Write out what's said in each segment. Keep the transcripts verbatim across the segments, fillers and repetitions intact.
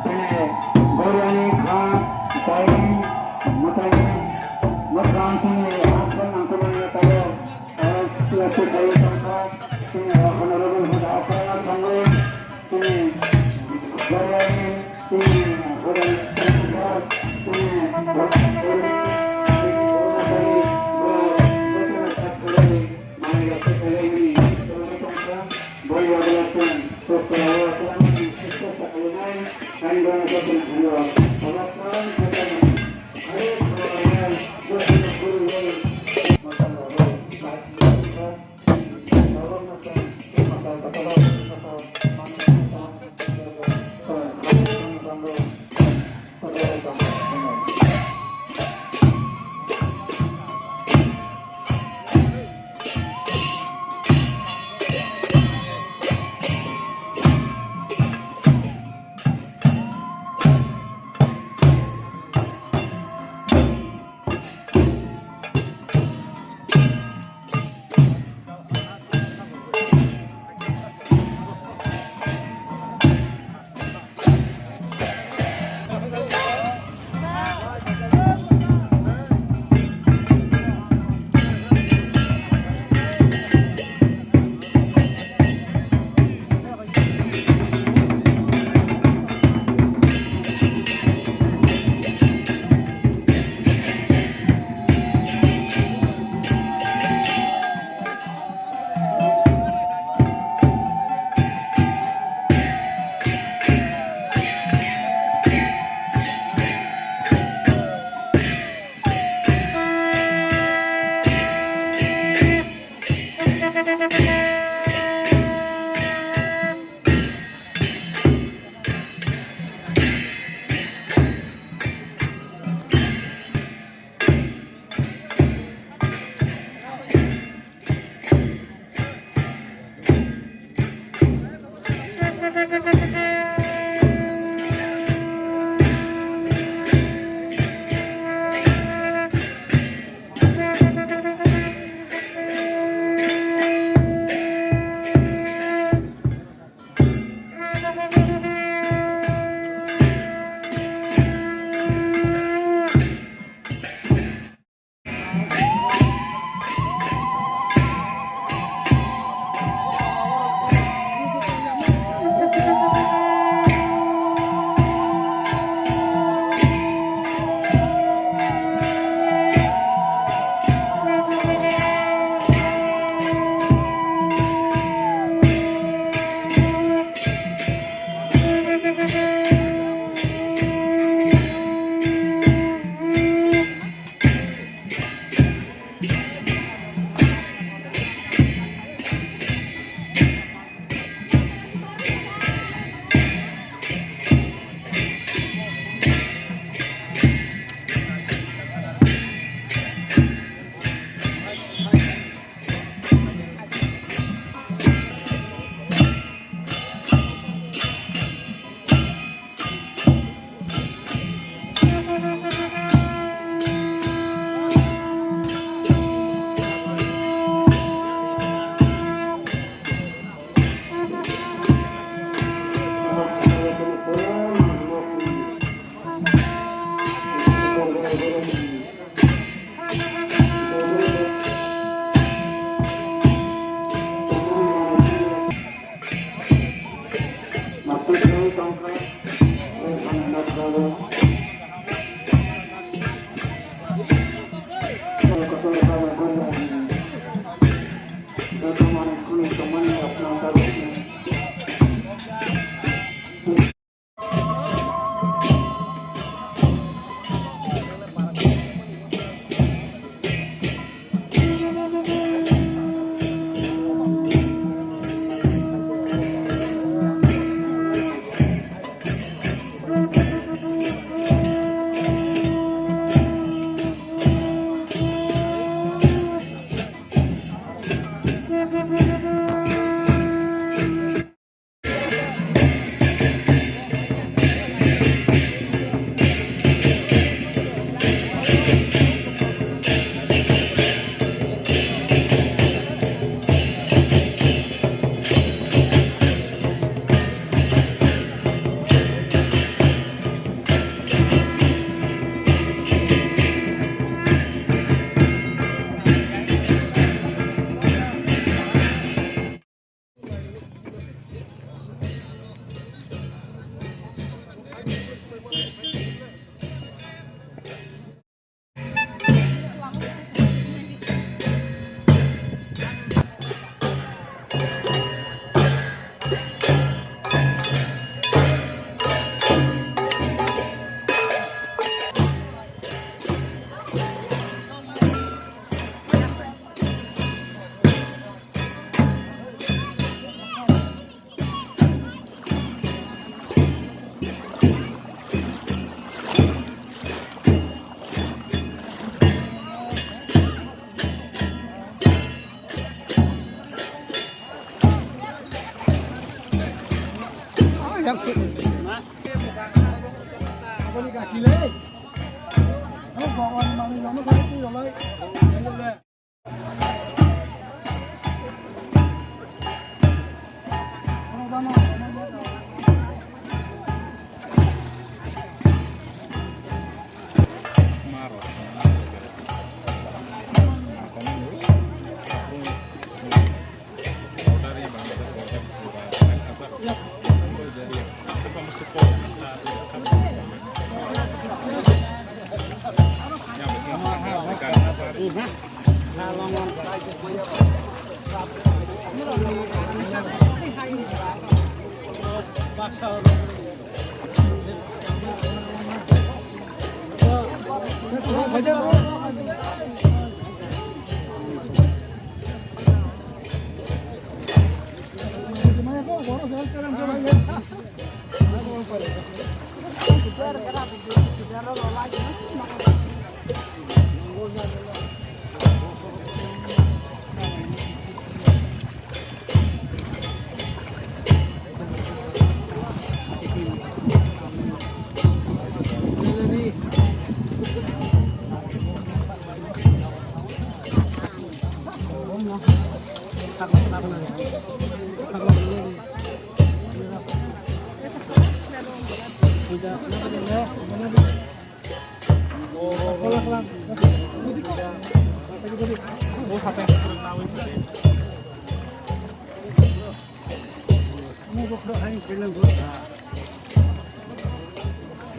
Tini Goriani kha, Saini, Mutani, Mutani tini hapsan nangkukmani tabo, ah, siyasi khayo tongkha, tini honorable hoda okra thangwi, tini Goriani, tini hoda, tini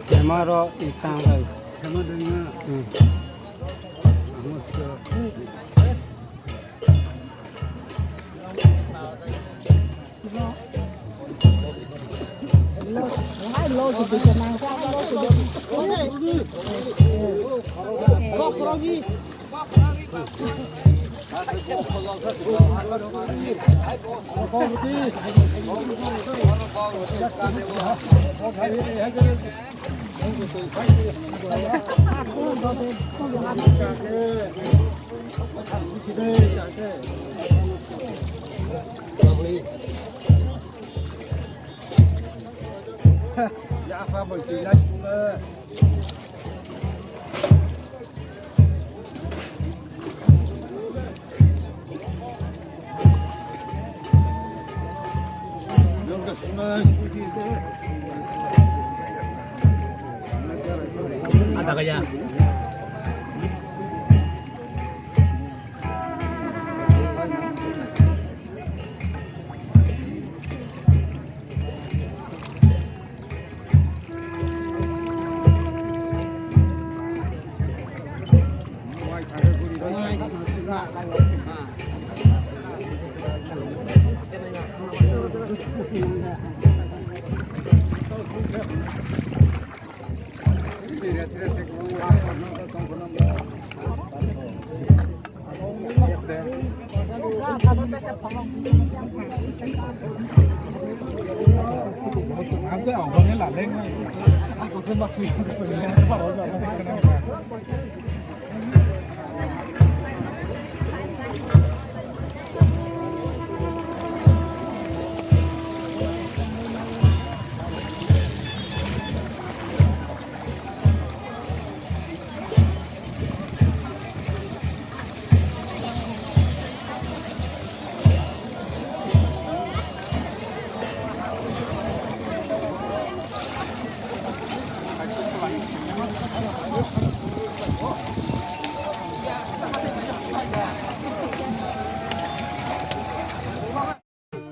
Semaro itang kai. Sema denga. Hmm. Amos ke. Ada kaya.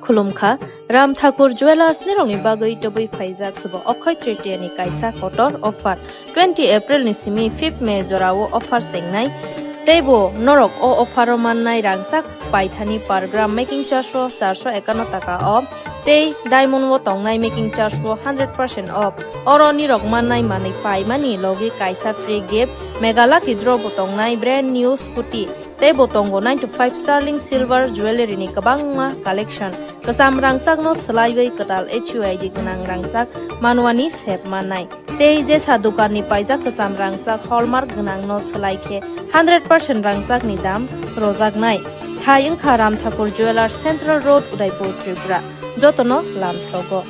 Khulumkha, Ram Thakur Jewellers ni rokni bagwi tubui phaijak subo Okhoi Tritiya ni kaisa kotor offer. Twenty April ni simi fifth May jorao offer chengnai. Teibo norok o offer o mannai rangchak paithani per gram making charge o charso ekanno taka o, tei diamond o tongnai making charge o hundred percent off. Oro nirok mannai manwi paimani logi kaisa free gift, Mega Lucky Draw bo tongnai brand new scooty. Tei bo tongo nine to five sterling silver jewellery ni kwbangma collection. Kwcham rangchakno swlaiwi kwtal H U I D gwnang rangchak manwani sep mannai. Tei jesa dukanni paijak kwcham rangchak hallmark gwnangno swlai khe hundred percent rangchakni dam rojaknai. Thai wngkha Ram Thakur Jewellers, Central Road, Udaipur, Tripura. Jotono lamsogo.